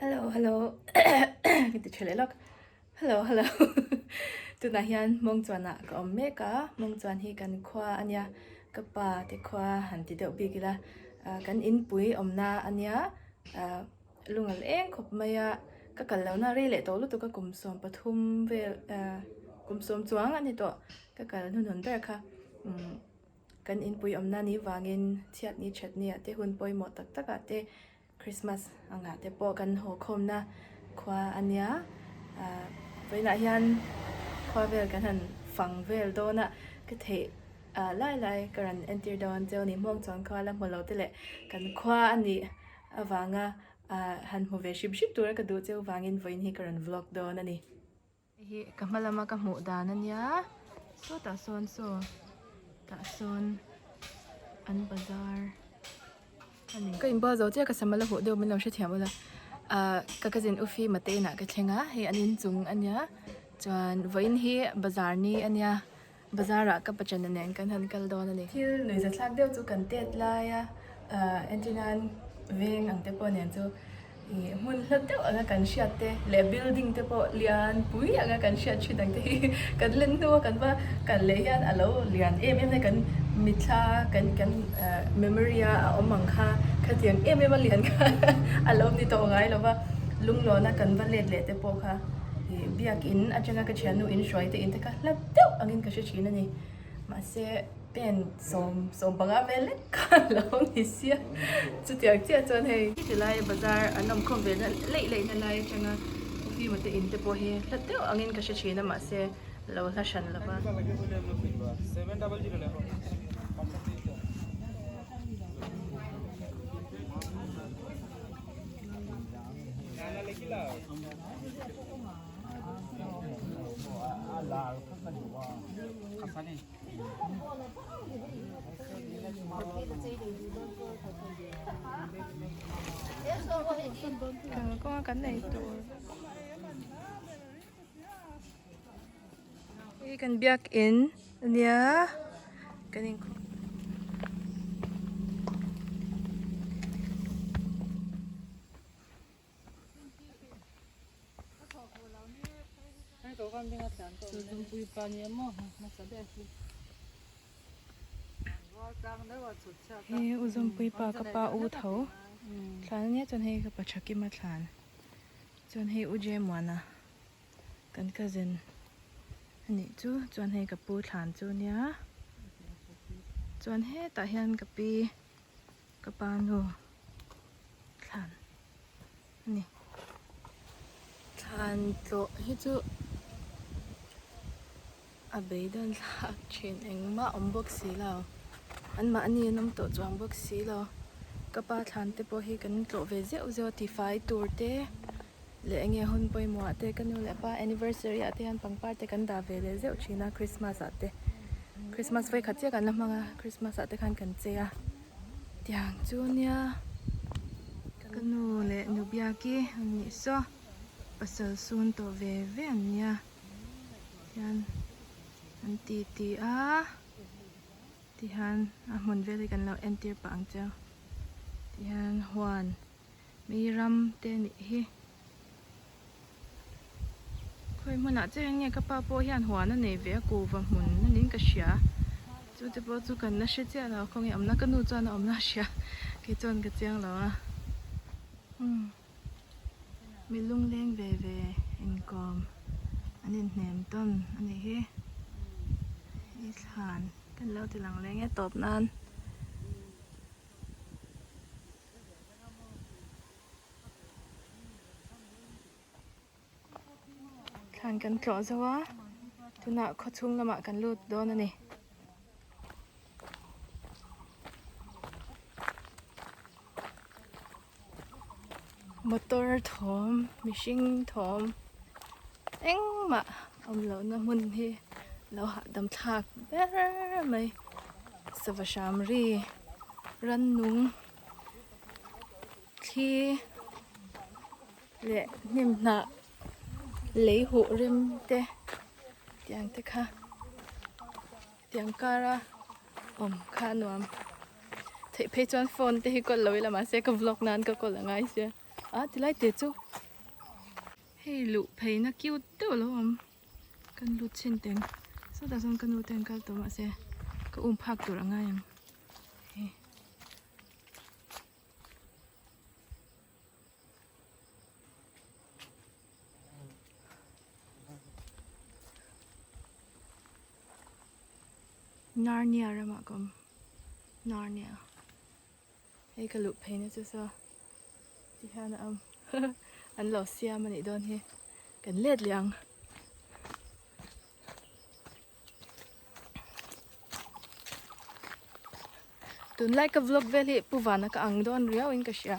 Hello hello ka ti tha leh lawk hello hello tunah hian Hmawngchuanah ka awm mek a Hmawngchuan hi kan khua a nia ka pa te khua han ti deuh bik ila ah kan inpui awmna a nia ah lungal eng khawp mai a ka kal lohna rei leh tawh lutuk a kum 13 vel ah kum 10 chuang a ni tawh ka kal hnuhnun ber kha umm. Kan inpui awmna ni vangin chhiatni thatnia te hun pawimawh tak takah te Christmas angah te pawh kan haw khawmna khua a nia. Ahh vawiinah hian khua vel kan han fang vel dawn a, ka theih ah lai lai ka rawn entir dawn cheu ni hmawng chuan khua la hmu lo te leh kan khua a nih avanga ah han hmu ve hrim hrim tura ka duh cheu vangin vawiin hi ka rawn vlog dawn a ni. Hei hi ka hma lama ka hmuh dan a nia sawtah sawn saw tah sawn an bazar a ni. Ka inbual zo chiah ka sam a la huh deuh min lo hrethiam ula ahh ka cousin Ufi mate inah ka thleng a hei an inchung a nia chuan vawiin hi bazar ni a nia. Bazar ah ka pachana nen kan han kal dawn a ni. Thil nuihza thlak deuh chu kan tet lai a, entir nan veng ang te pawh nen chu ih hmun hla deuh anga kan hriat te leh building te pawh lian pui anga kan hriat thin ang te hi kan len hnu a kan va kal leh hian a lo lian em em a kan mitthla kan kan memory a a awm ang kha khatiang em em a lian kha a lo ni tawh ngai lo va, lunglawn a kan va let leh te pawh kha ih biakin atanga ka thiannu in hruai te in te kha hla deuh angin ka hre thin a ni mahse pen 15 vel lek kha a lo ni sia chutiang chiah chuan hei heti lai bazar an awm khawm ve na leih leih na lai atanga coffee te in te pawh hi hla deuh angin ka hre thin a mahse lo hla hran lo va. Kalkawnga kan nei tur hei kan biakin ania kan in. Hei u Zawmpui pa ka pa u tho thlan ania chuan hei ka pa Thakima thlan chuan hei u Jemuana kan cousin a nih chu chuan hei ka pu thlan chu ania chuan hetah hian ka pi ka pa nu thlan a ni. Thlan tlawh hi chu a beidawn thlak thin engmah awm bawk si lo anmahni an awm tawh chuang bawk si lo ka pa thlan te pawh hi kan tlawh ve zeuh zeuh a tifai tur te leh eng nge hun pawimawh ah te ka nu leh pa anniversary ah te hian pangpar te kan dah ve leh zeuh thin a christmas ah te christmas vawikhat chiah kan la hmang a christmas ah te khan kan chei a. Tiang chu nia ka nu leh nu biaki an nih saw pasal sun tawh ve ve an nia tihian an ti ti a tihian a hmun vel hi kan lo entir pah ang cheu tihian huan mi ram te nih hi. Khawi hmunah chiah hian nge ka pa pawh hian huan a nei ve a kuhva hmun a niin ka hria chu te pawh chu kan la hre chiah lo khawnge awmna ka nu chuan a awmna a hria kei chuan ka chiang lo a umm mi lungleng ve ve inkawm an inhnem tawn a nih hi i thlan kan lo ti lang leng e tawp nan. Thlan kan tlawh zo a, tunah khaw chhung lamah kan lut dawn a ni. Motor thawm, mihring thawm engmah awm lohna hmun hi lo hahdam thlak ber mai. Sava hram ri, rannung. Thli leh hnim hnah lei huh rim te tiang te kha tiang kara awm kha a nuam theih phei chuan phone te hi kawl lo ila mahse ka vlog nan ka kawl a ngai sia. A tilai te chu hei luh pheina cute deuh a lo awm kan lut chhin teng sawtah sawn ka nu te an kal tawh mahse ka um phak tur a ngai ang hei. Narnia ramah ka awm Narnia hei ka luh phei na chu saw ti hian a awm an lo siam a nih dawn hi kan let leh ang. Tunlai ka vlog vel hi Pu Vana ka ang dawn riau in ka hria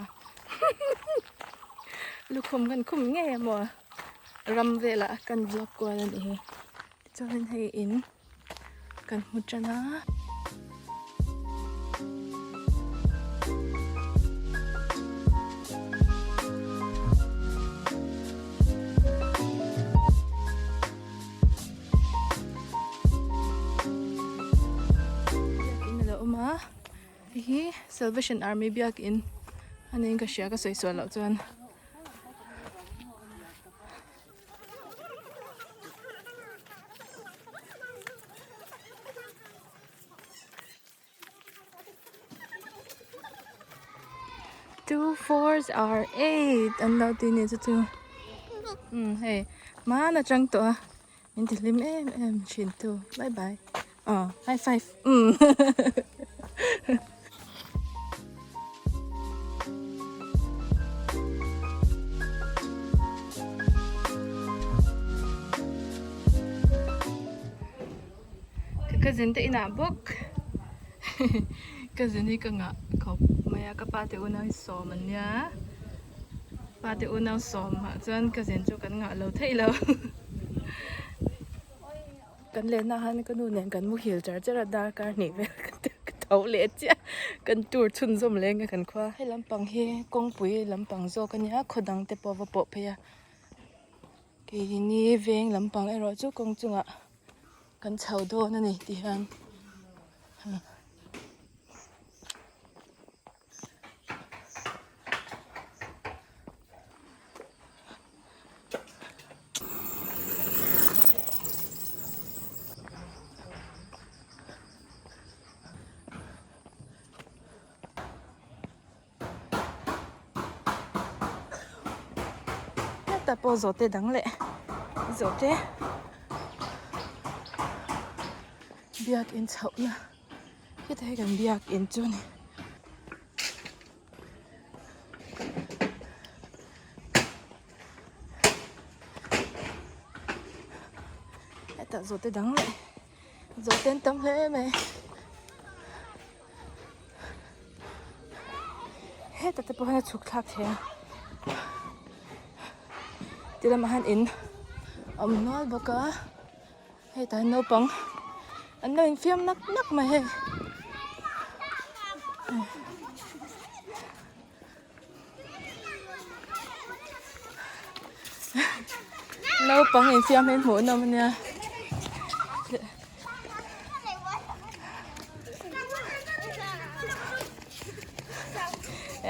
lukhum kan khum ngei emaw ram velah kan vlog kual a nih hi tichuanin hei in kan hmu tan a. Biakin a lo awm a hei hi Salvation Army biakin a niin ka hria ka sawi sual loh chuan. Two fours are eight an lo ti ni chu chu umm hei hmana tang tawh a min ti hlim em em thin tu bye bye aw high five umm Ka cousin te inah bawk cousin hi ka ngah khawp mai a ka pa te unau hi sawm an nia pa te unau sawm ah chuan cousin chu kan ngah lo theih lo kan lenna ah khan ka nu nen kan muhil char char a darkar hnih vel ka tho leh chiah kan tour chhunzawm leh enge kan khua he lampang hi kawngpui lampang zawk a nia khaw dang te pawh a va pawh phei a keini veng lampang erawh chu kawng chungah. Kan chho dawn a ni ti hian hetah pawh zawhte dang leh zawhte biakin chhohna heta hi kan biakin chu a ni. Hetah zawhte dang leh zawhte an tam hle mai. Heta te pawh hian a chhuk thlak thei a ti lamah hian in a awm nual bawk a hetah hian naupang an lo infiam nak nak mai hei. Naupang infiam hi hmuh nawm ania.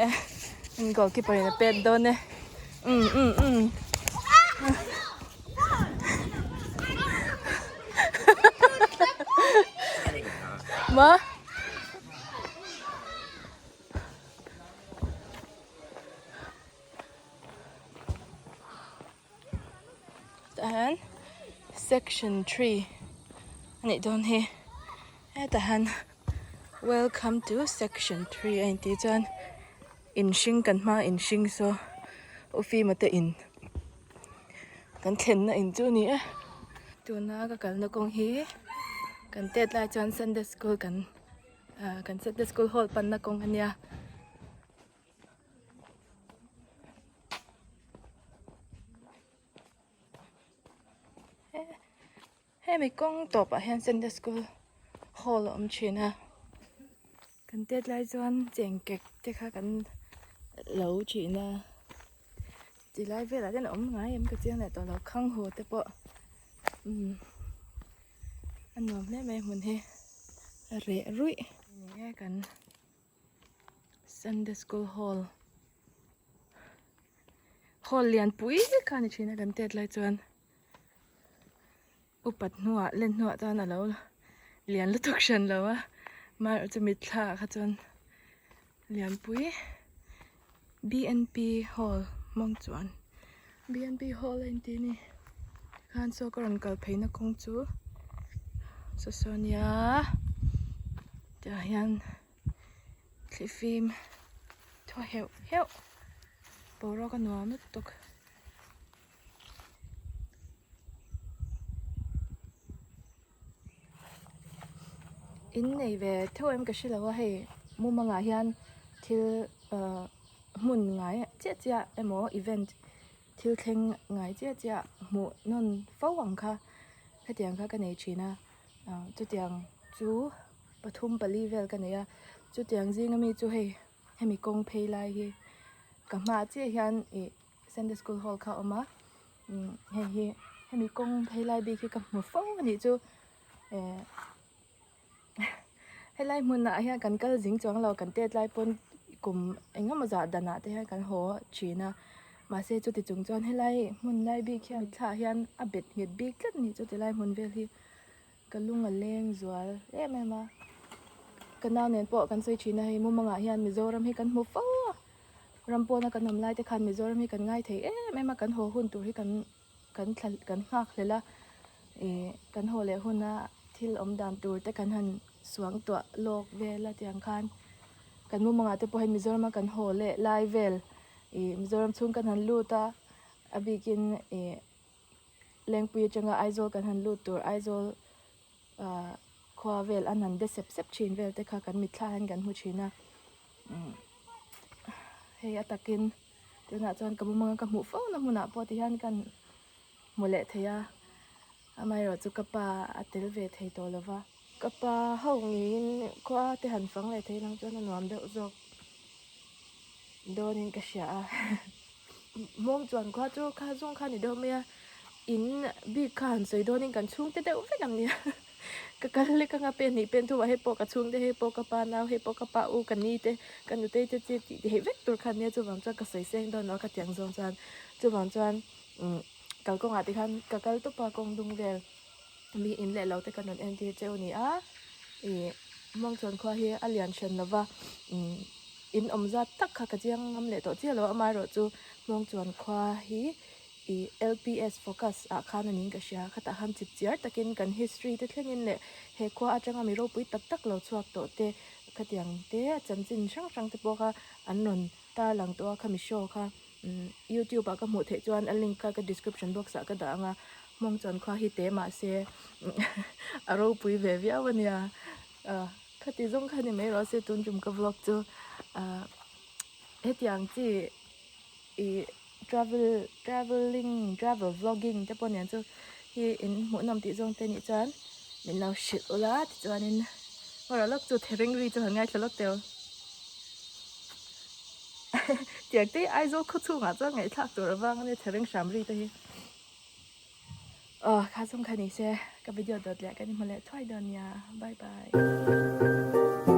Eh, goalkeeper in a pet dawn e. Um um um. Ma? Tah hian section three a nih dawn hi hetah hian welcome to section three a intih chuan in hring kan hmaa in hring saw ufima te in kan thlenna in chu a ni e tuna ka kalna kawng hi kan tet lai chuan sunday school kan ah kan sunday school hall panna kawng a nia. Hemi kawng tawpah hian Sunday school hall a awm thin a kan tet lai chuan chengkek te kha kan lo thin a tilai velah hian a awm ngai em ka chiang leh tawh lo khang haw te pawh umm a nuam hle mai hmun hi a reh ruih ni e kan Sunday school hall. Hall lian pui kha a ni thin a kan tet lai chuan upat hnuah len hnuah chuan a lo lian lutuk hran lo a amaherawhchu chu mitthla ah kha chuan lian pui B_N_P hall hmang chuan B_N_P hall a intih a ni tikhan saw ka rawn kal phei na kawng chu saw saw a nia tah hian. Thlifim thaw heuh heuh boruak a nuam lutuk. In nei ve theuh em ka hre lo a hei mumangah hian thil ahh hmun ngai chiah chiah emaw event thil thleng ngai chiah chiah hmuh nawn fo ang kha hetiang kha ka nei thin a ah chutiang chu. Pathum pali vel ka nei a chutiang zinga mi chu hei hemi kawng phei lai hi ka hmaah chiah hian ih Sunday school hall kha a awm a umm hei hi hemi kawng phei lai bik hi ka hmu fo a nih chu eh helai hmunah hian kan kal zing chuang lo kan tet lai pawn kum eng emaw zah danah te hian kan haw thin a mahse chuti chung chuan helai hmun lai bik hian mitthla ah hian a bet nghet bik tlat a nih chu tilai hmun vel hi. Ka lung a leng zual em em a, ka nau nen pawh kan sawi thin a hei mumangah hian Mizoram hi kan hmu fo a, ram pawna kan awm lai te khan Mizoram hi kan ngai thei em em a, kan haw hun tur hi kan kan thla kan nghak hlel a, ih kan haw leh huna thil awm dan tur te kan han suang tuah lawk vel a tiang khan kan mumangah te pawh hian Mizorama kan haw leh lai vel ih Mizoram chhung kan han lut a, a bikin ih. Lengpui atanga Aizawl kan han lut tur Aizawl ah khua vel an han de sep sep thin vel te kha kan mitthla hian kan hmu thin a umm hei a takin tunah chuan ka mumanga ka hmuh fo na hmunah pawh ti hian kan hmu leh thei a amaherawh chu ka pa a tel ve thei tawh lo va ka pa ho ngeiin khua te han fang leh thei lang chuan a nuam deuh zawk dawnin ka hria a. Hmawng chuan khua chu kha zawng kha a ni deuh mai a, in bik kha han sawi dawnin kan chhungte deuh vek ang nia ka kal lek anga pen hnih pen thumah hei pawh ka chhungte hei pawh ka pa nau hei pawh ka pa u ka ni te ka nutei te chi tih theih vek tur kha ania chuvang chuan ka sawi seng dawn lo a ka tiang zawng chuan chuvang chuan umm kalkawngah te khan ka kal tawp a kawng dung vel mi in leh lo te kan rawn entir cheu a ni a ih hmawng chuan khua hi a lian hran lova umm. In awm zat tak kha ka chiang ngam leh tawh chiah lo a, amaherawhchu Hmawngchuan khua hi ih LPS focus ah khan a niin ka hria, khatah khan chip chiar takin kan history te thlengin leh he khua atanga mi ropui tak tak lo chhuak tawh te khatiang te chanchin hrang hrang te pawh kha an rawn tarlang tawh a, khami show kha umm youtube ah ka hmuh theih chuan a link kha ka description box ah ka dah ang a, Hmawngchuan khua hi te mahse a ropui ve viau a nia. Khati zawng kha ni mai rawh se tun tum ka vlog chu ah hetiang chi ih travel travelling travel vlogging te pawh nen chu hi in hmuhnawm tih zawng te nih chuan min lo hrilh ula tichuanin hawrawh lawk chu thereng ri chu han ngaithla lawk teh u tiang te hi Aizawl khaw chhungah chuan ngaihthlak tur avang ania thereng hram ri te hi. Aw kha zawng kha ni se ka video dawt leh kan inhmu leh thuai dawn nia bye bye.